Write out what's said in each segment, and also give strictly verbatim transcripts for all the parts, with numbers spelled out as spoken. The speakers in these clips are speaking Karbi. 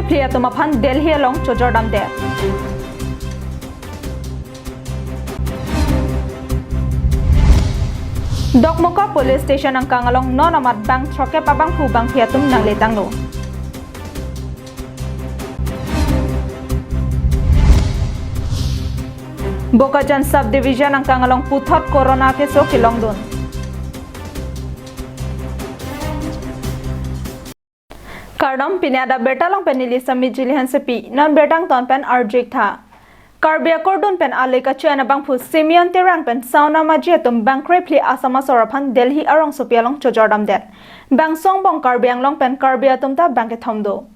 phli atum aphan Delhi along chojor damdet. Dokmoka Police Station angkang along non amat bang throkep abangphu bangphli atum nangletanglo. Bokajan Sub Division angkang along puthot corona keso kelongdun. Kardom, pini adap birta along pen neli Sami Jili Hansepi, non birta angton pen arju-ik tha. Karbi akordun pen ale kacho-en abangphu Simeon Terang pen Sauna Maji atum bangkre phli Assam asor aphan Delhi arongsopi along chojor damdet. Bangso angbong Karbi Anglong pen Karbi atum ta bangkethom do.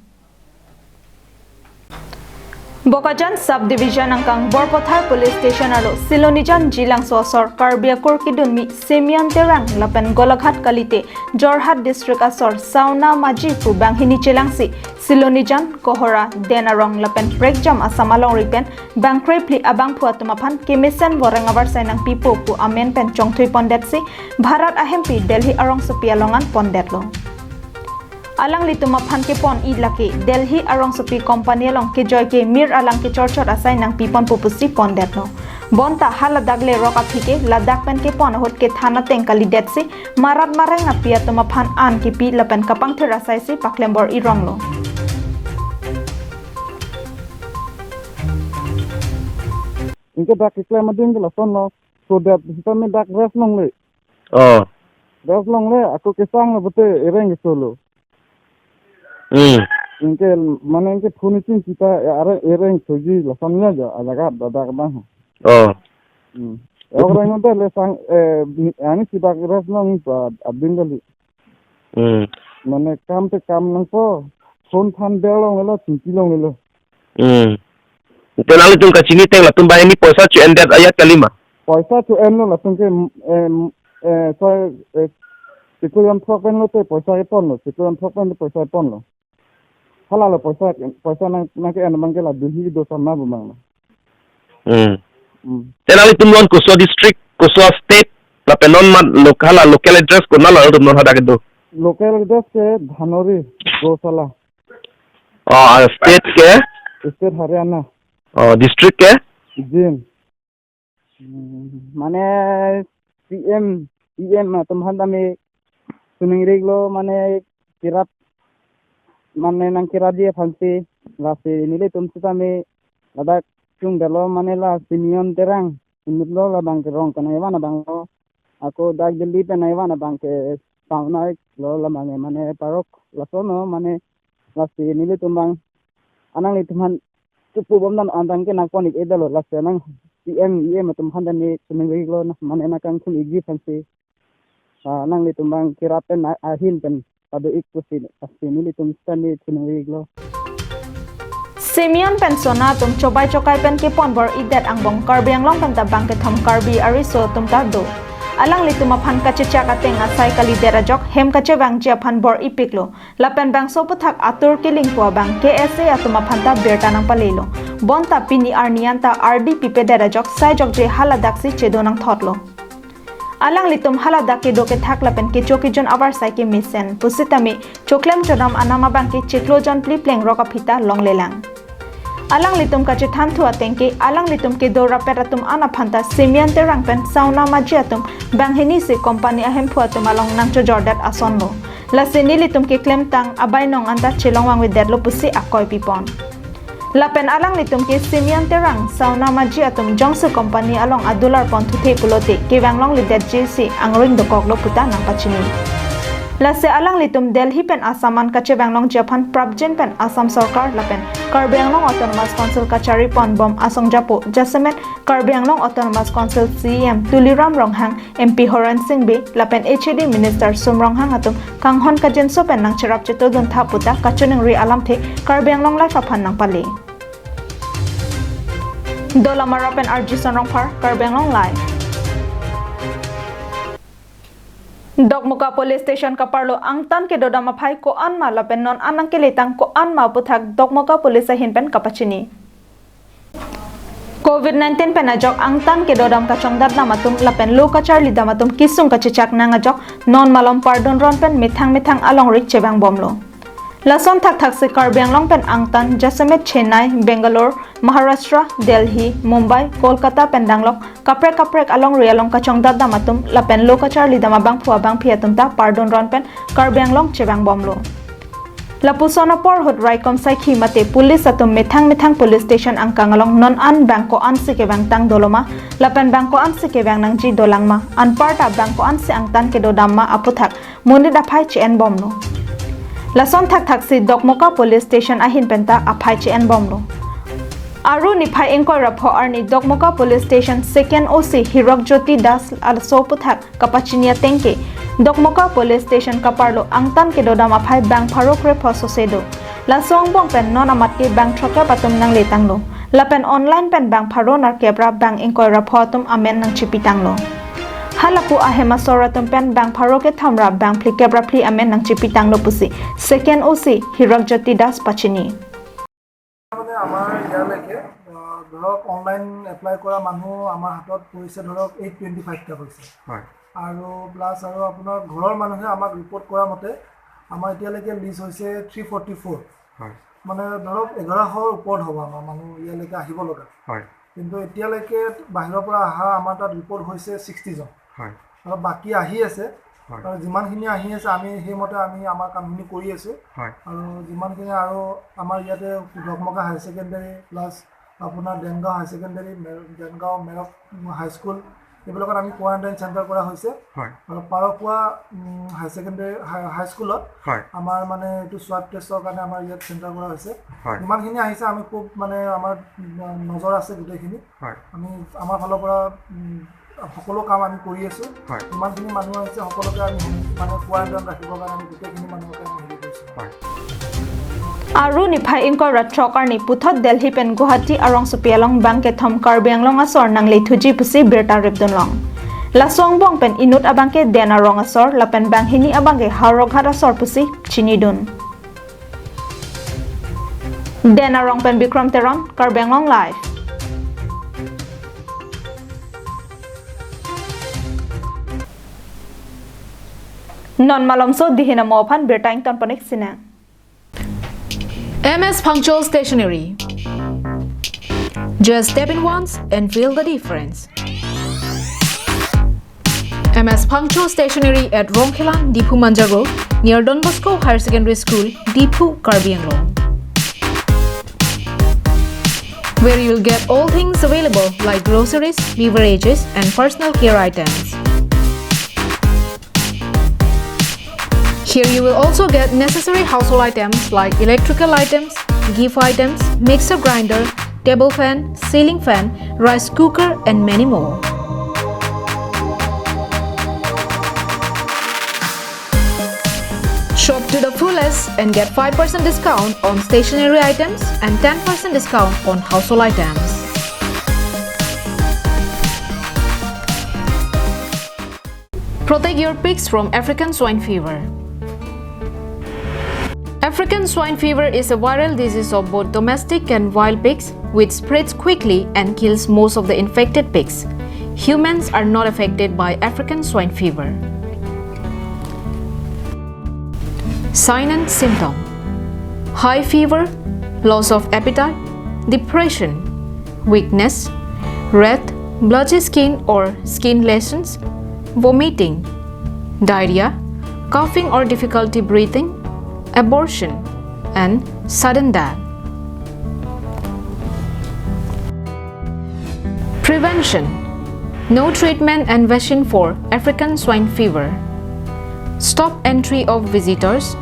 Bokajan Sub Division angkang Borpathar Police Station arlo Silonijan Jilangso asor Karbi akur kedunmi Simeon Terang lapen Golaghat kalite Jorhat District asor Sauna Maji pu banghini chelangsi Silonijan, Kohora, Den Arong lapen prekjam Assam alongri pen bangkre phli abangphu atum aphan kemesen voreng avarsai nangpipo pu amen pen chongthui pondetsi Bharat ahempi Delhi arongsopi along an pondetlo. Alanglitum aphan kepon-i lake Delhi arongsopi company along kejoi kemir alang kechorchot asai nangpiponpo pusi pondetlo. Bonta haladak lerok aphi ke ladak pen kepon ahut kethan ateng kalidetsi marat mareng api atum aphan an kepi lapen kapangthir asaisi paklembor-i ronglo. Anke dak keklem ading ke lasonlo. So that sitame dak rest longle. Oh. Rest longle, ako kesang lo bote ereng kesolo. Hmm. Anke mane anke phone isin sita are ereng soji lason ya ja alaga dadak bang. Oh. Hmm. Orang nonte le sang, eh, ani si dak rest long pa abdin kali. Hmm. Mane kam te kam nangpo. Phone than der longlelo, chingki longlelo. Hmm. Te nanglitum kachini ateng latum banghini poisa cho-endet ajat kalima? Poisa cho-enlo latum ke, em, eh, so, eh, chiklo jon throk pen lote poisa keponlo, chiklo jon throk pen poisa keponlo. Halalo poisa, poisa nang, nangke-en abang ke la Delhi do sana bumang lo. Hmm. Hmm. Te nanglitum non koso district, koso state, lapen non mat lo-, hala local address konat lo atum non hadak kedo? Local address ke Dhanori, Gosala. Oh, ah, state ke? State Haryana. Oh, district ke? Jin. Hmm, mane C M, E M atum aphan tame suning-iklo mane kerap, mane nangkerapji aphansi lasi nelitum sitame ladak chungdalo mane la Simeon Terang inutlo labang ke rong kanai van abang lo. Ako dak Delhi pen nai van abang ke Sauna lo labang ke mane parok lasono mane lasi nelitum bang alanglitum aphan chupubom dan andang ke nangpon-ik-edetlo lasi nang C M, E M atum aphan tame suning-iklo na mane nangkangthun-ikji aphansi. Ah, nanglitum bang kerap pen a-, ahin pen pado-ik pusi, pusi nelitum sitame suning-iklo. Simeon pen Sauna atum chobai chokai pen keponbor-idet angbong Karbi Anglong pen ta bangkethom Karbi ariso atum ta do. Alanglitum aphan kachechak ateng asai kalidet ajok hem kachevangji aphan bor-ipiklo. Lapen bangso aphuthak atur kelingpo abang K S A atum aphan ta birta nangpalelo. Bonta pini arni anta ardi pipedet ajok sai jokje haladaksi chedo nangthotlo. Alanglitum haladak kedo kethak lapen kecho kejun avarsai kemesen pusitame choklem chodam anam abang ke chiklo jon phli pleng rok aphi ta longlelang. Alanglitum kachethanthu ateng ke alanglitum kedo rapet atum an aphan ta Simeon Terang pen Sauna Maji atum banghini si company ahemphu atum along nangchojordet asonlo. Lasi nelitum keklemtang abainong anta chelongvangvedetlo pusi akoi pipon. Lapen alanglitum ke Simeon Terang, Sauna Maji atum jongsi company along adular ponthuthe pulote kevang longledetjisi angring dokoklo puta nangpachini. Lasi alanglitum Delhi pen Assam an kachevang longji aphan prapjin pen Assam sorkar lapen Karbi Anglong Autonomous Council kachari ponbom asongjapo jasemet Karbi Anglong Autonomous Council C E M Tuliram Ronghang, M P Horen Sing Bey lapen H A D Minister Sum Ronghang atum kanghon kajinso pen nangcherap chetodun tha puta kachiningri alamthe Karbi Anglong Live aphan nangpale. Dolamara pen R J Sonrongphar, Karbi Anglong Live. Dokmoka Police Station kaparlo angtan kedodam aphai ko-an ma lapen non an nangkeletang ko-an ma aphuthak Dokmoka Police ahin pen kapachini. Covid nineteen pen ajok angtan kedodam kachongdatdam atum lapen lo kacharlidam atum kesung kachechak nang ajok non malom pardon ron pen methang methang alongri chevangbomlo. Lason thakthaksi Karbi Anglong pen angtan jasemet Chennai, Bangalore, Maharashtra, Delhi, Mumbai, Kolkata pen danglok kaprek kaprek alongri along kachongdatdam atum lapen lo kacharlidam abangphu abangphi atum ta pardon ron pen Karbi Anglong chevangbomlo. Lapuson apor ahut raikom saikhi mate police atum methang methang police station angkang along non an bang ko-ansi kevangtang doloma lapen bang ko-ansi kevang nangji dolangma, anparta bang ko-ansi angtan kedodamma aputhak monit aphai che-enbomlo. Lason thakthaksi Dokmoka Police Station ahin penta aphai che-enbomlo. Aru niphai ingkoi ra pho arni Dokmoka Police Station Second O C Hirok Jyoti Das laso aputhak kapachini atengke, Dokmoka Police Station kaparlo angtan kedodam aphai bang pharo krepho sose do. Laso angbong pen non amat ke bang throkep atum nangletanglo. Lapen online pen bang pharo nerkep ra bang ingkoi ra pho atum amen nangchipitanglo. Halapu ahem asor atum pen bang pharo kethom ra bang phlikep ra phli amen nangchipitanglo pusi Second O C Hirok Jyoti Das pachini. মানে আমাৰ ইয়ালৈকে আহ, ধৰক online apply কৰা মানুহ আমাৰ হাতত পৰিছে ধৰক এইট টুৱেণ্টি ফাইভটা পৰিছে। হয় আৰু প্লাছ আৰু আপোনাৰ ঘৰৰ মানুহে আমাক ৰিপৰ্ট কৰা মতে আমাৰ এতিয়ালৈকে লিষ্ট হৈছে থ্ৰী ফৰ্টি ফ'ৰ। হয় মানে ধৰক এঘাৰশৰ ওপৰত হ'ব আমাৰ মানুহ ইয়ালৈকে আহিব লগা। হয় কিন্তু এতিয়ালৈকে বাহিৰৰ পৰা অহা আমাৰ তাত ৰিপৰ্ট হৈছে ছিক্সটিজন। হয় আৰু বাকী আহি আছে। হয়। আৰু যিমানখিনি আহি আছে আমি সেইমতে আমি আমাৰ কামখিনি কৰি আছোঁ। হয় আৰু যিমানখিনি আৰু আমাৰ ইয়াতে দকমকা হায়াৰ ছেকেণ্ডেৰী প্লাছ আপোনাৰ দেনগাঁও হায়াৰ ছেকেণ্ডেৰী মে- দেনগাঁও মেৰক হাইস্কুল এইবিলাকত আমি কোৱাৰেণ্টাইন চেণ্টাৰ কৰা হৈছে। হয় আৰু পাৰখোৱা উম, হায়াৰ ছেকেণ্ডেৰী হাই হাইস্কুলত হয় আমাৰ মানে এইটো চুৱাব টেষ্টৰ কাৰণে আমাৰ ইয়াত চেণ্টাৰ কৰা হৈছে। হয় যিমানখিনি আহিছে আমি খুব মানে আমাৰ উম, নজৰ আছে গোটেইখিনি। হয় আমি আমাৰ ফালৰ পৰা উম, সকলো কাম আমি কৰি আছোঁ। হয় যিমানখিনি মানুহ আহিছে সকলোকে আমি মানে কোৱাৰেণ্টাইন ৰাখিবৰ কাৰণে আমি গোটেইখিনি মানুহকে আমি হেৰি কৰিছোঁ। হয় Aru niphai ingkoi ra throk arni puthot Delhi pen Guwahati arongsopi along bang kethom Karbi Anglong asor nangle thuji pusi birta ripdunlong. Laso angbong pen inut abangke Den Arong asor lapen banghini abangke Howraghat asor pusi chinidun. Den Arong pen Bikram Teron, Karbi Anglong Live. Non malomso dihin amo aphan birta ingtonpon-ik sinang. M S Phangcho Stationery. Just step in once and feel the difference. M S Phangcho Stationery at Rongkhelan, Diphu Manja Road, near Don Bosco Higher Secondary School, Diphu, Karbi Anglong. Where you'll get all things available like groceries, beverages, and personal care items. Here you will also get necessary household items like electrical items, gift items, mixer grinder, table fan, ceiling fan, rice cooker, and many more. Shop to the fullest and get five percent discount on stationery items and ten percent discount on household items. Protect your pigs from African swine fever. African swine fever is a viral disease of both domestic and wild pigs, which spreads quickly and kills most of the infected pigs. Humans are not affected by African swine fever. Sign and symptom: high fever, loss of appetite, depression, weakness, red, blotchy skin or skin lesions, vomiting, diarrhea, coughing or difficulty breathing, abortion, and sudden death. Prevention: no treatment and vaccine for African swine fever. Stop entry of visitors.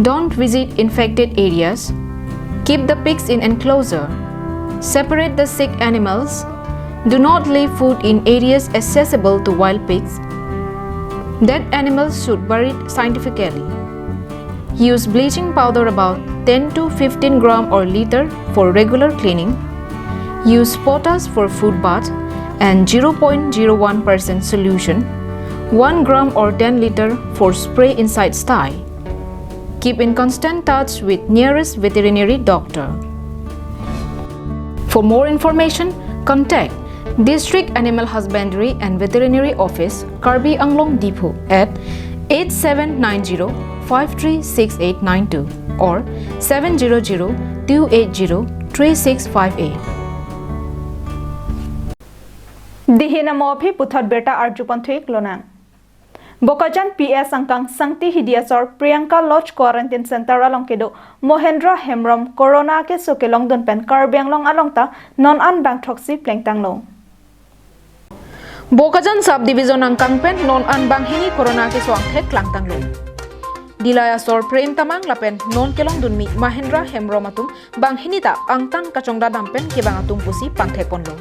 Don't visit infected areas. Keep the pigs in enclosure. Separate the sick animals. Do not leave food in areas accessible to wild pigs. Dead animals should buried scientifically. Use bleaching powder about ten to fifteen gram or liter for regular cleaning. Use potash for food bath and zero point zero one percent solution, one gram or ten liter for spray inside sty. Keep in constant touch with nearest veterinary doctor. For more information, contact District Animal Husbandry and Veterinary Office, Karbi Anglong Diphu at eight seven nine zero five three six eight nine two or seven zero zero two eight zero three six five eight. Dihin amo aphi puthot birta arjupon thu-ik lonang. Bokajan P S angkang Sangti Hidi asor Priyanka Lodge Quarantine Center along kedo Mohendra Hemrom corona keso kelongdun pen Karbi Anglong along ta non an bang throksi plengtanglo. Bokajan Sub Division angkang pen non an banghini corona keso angthek klangtanglo. Dillai asor Prem Tamang lapen non kelongdunmi Mahendra Hemrom atum banghini ta angtan kachongdadam pen kevang atum pusi pangthekponlo.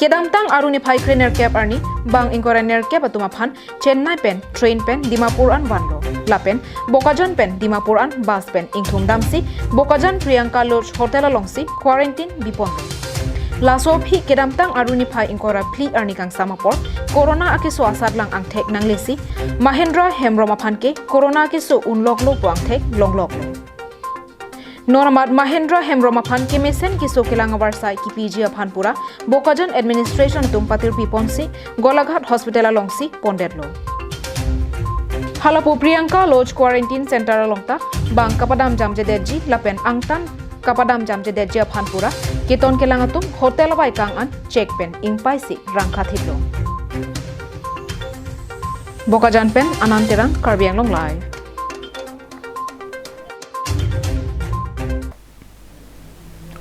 Kedamtang Aru niphai kre-nerkep arni bang ingkoi ra nerkep atum aphan Chennai pen train pen Dimapur an vanlo. Lapen Bokajan pen Dimapur an bus pen ingthumdamsi Bokajan Priyanka Lodge Hotel alongsi quarantine biponlo. Laso aphi kedamtang Aru niphai ingkoi ra phli arni kangsam apor corona akeso asatlang angthek nanglesi Mahendra Hemrom aphan ke corona keso unloklo pu angthek longloklo. Non amat Mahendra Hemrom aphan kemesen keso kelang avarsai kipiji aphan pura Bokajan administration atum patirpiponsi Golaghat Hospital alongsi pondetlo. Halapu Priyanka Lodge Quarantine Center along ta bang kapadam jamjedetji lapen angtan kapadam jamjedetji aphan pura keton kelang atum hotel avaikang an check pen ingpaisi rangkhathitlo. Bokajan pen Anand Terang, Karbi Anglong Live.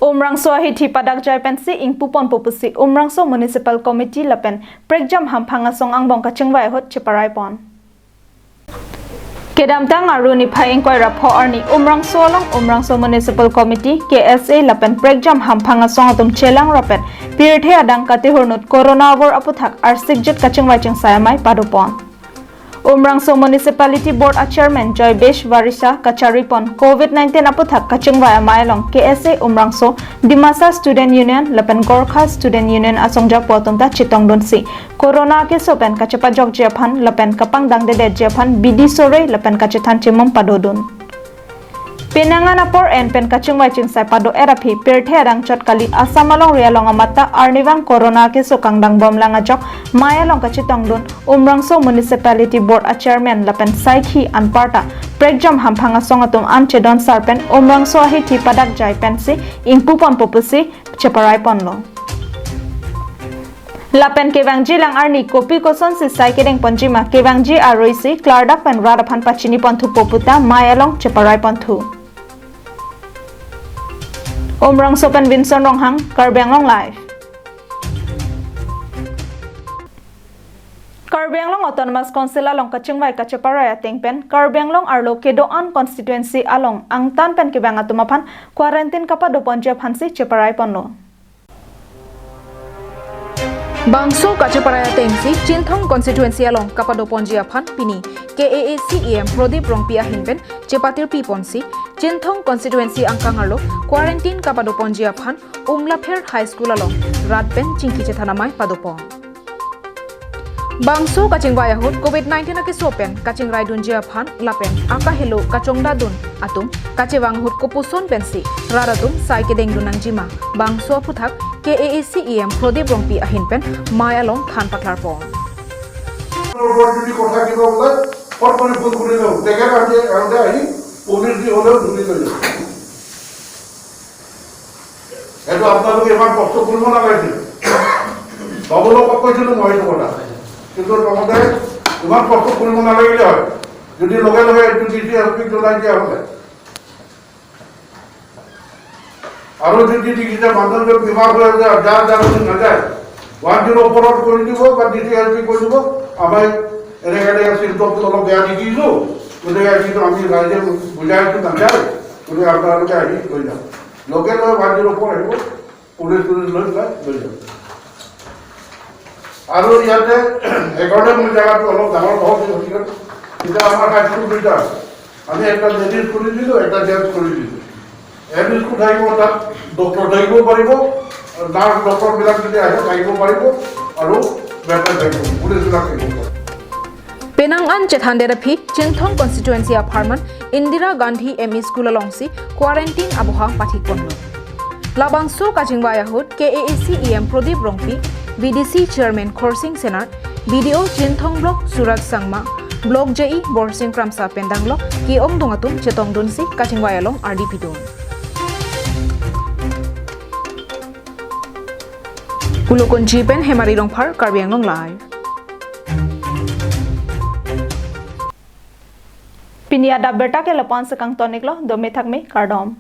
Umrangso ahithi padakjai pensi ingpuponpo pusi Umrangso Municipal Committee lapen Prekjam Hamphang Asong angbong kachingvai ahut cheparaipon. Kedamtang Aru niphai ingkoi ra pho arni Umrangso along Umrangso Municipal Committee, K S A lapen Prekjam Hamphang Asong atum chelang rapet pirthe adang katehor nut corona avur aputhak arsikjit kachingvai chingsai amei padopon. Umrangso Municipality Board a Chairman Joybesh Varisa kacharipon covid nineteen aputhak kachingvai amei along K S A Umrangso, Dimasa Student Union lapen Gorkha Student Union asongjapo atum ta chetongdunsi corona keso pen kachepajokji aphan lapen kapangdangdedetji aphan bidi sore lapen kachethan chemum padodun. Penang an apor en pen kachingvai chingsai pado-et aphi pirthe adang chot kali Assam alongri along amat ta arnivang corona keso kangdangbomlang ajok mei along kachetongdun Umrangso Municipality Board a Chairman lapen saikhi anparta Prekjam Hamphang Asong atum an chedon sar pen Umrangso ahithi padakjai pensi ingpuponpo pusi cheparaiponlo. Lapen kevangjilang arni kopi kosonsi sai kedengponji ma kevangji aruisi klardak pen rat aphan pachiniponthupo puta mei along cheparaiponthu. Umrangso pen Vinson Ronghang, Karbi Anglong Live. Karbi Anglong Autonomous Council along kachingvai kacheparai ateng pen Karbi Anglong arlo kedo-an constituency along angtan pen kevang atum aphan quarantine kapadoponji aphansi cheparaiponlo. Bangso kacheparai atengsi Chinthong constituency along kapadoponji aphan pini K A A C E M Prodip Rongpi ahin pen chepatirpiponsi Chinthong constituency angkang arlo quarantine kapadoponji aphan Umlapher High School along rat pen chingki chethan amei padopon. Bangso kachingvai ahut covid nineteen akeso pen kachingraidunji aphan lapen akahelo kachongdadun atum kachevang ahut kopuson pensi rat atum sai kedengdun nangjima bangso aputhak K A A C E M Prodip Rongpi ahin pen mei along than paklarpon. ওপৰত যদি কথা কিবা ওলায়, ফট কৰি ফোন কৰি লওক। তেখেত আহি, আহোঁতে আহি পুলিচ দি হ'লেও ধৰি লৈ যাব। এইটো আপোনালোকে ইমান কষ্ট কৰিব নালাগিছিল। বাবুলক কৈছিলোঁ মই এইটো কথা। কিন্তু তহঁতে ইমান কষ্ট কৰিব নালাগিলে হয়। যদি লগে লগে এইটো ডি চি এছ পিক জনাই দিয়া হ'লে। আৰু যদি দেখিছে মানুহজন বেমাৰ হৈ আছে, যা যা বুলি নাযায়, ওৱান জিৰ' ফ'ৰত কৰি দিব বা ডি চি এছ পি কৰি দিব। আমাৰ এনেকে এনেকে চিমটমটো অলপ বেয়া দেখিছোঁ, গতিকে কিন্তু আমি ৰাইজে বুজাই আছোঁ নাযায়, গতিকে আপোনালোকে আহি লৈ যাওক। লগে লগে ওৱান জিৰ' ফ'ৰ আহিব, পুলিচ চুলিচ লৈ পেলাই লৈ যাব। আৰু ইয়াতে সেইকাৰণে মোৰ জেগাটো অলপ ডাঙৰ বহল হৈ গ'ল। এতিয়া আমাৰ হাইস্কুল দুইটা আছে, আমি একটা লেডিজ কৰি দিলোঁ, একটা জেণ্টছ কৰি দিলোঁ। এম ই স্কুল থাকিব, তাত ডক্টৰ থাকিব পাৰিব, নাৰ্ছ ডক্টৰবিলাক যদি আহে থাকিব পাৰিব আৰু বেটাৰ থাকিব, পুলিচবিলাক থাকিব পাৰিব। Penang an chethandet aphi Chinthong constituency apharman Indira Gandhi M E School alongsi quarantine abohang pathikponlo. Labangso kachingvai ahut K A A C E M Prodip Rongpi, V D C Chairman Khorsing Senar, B D O Chinthong Block Suraj Sangma, Block J E Borsing Kramsa pen danglo ke-ongdung atum chetongdunsi kachingvai along ardi pidun. Pulakunchi pen Hemari Rongphar, Karbi Anglong Live. Pini adap birta ke lapu-an si kangton-iklo, dome thakme, kardom.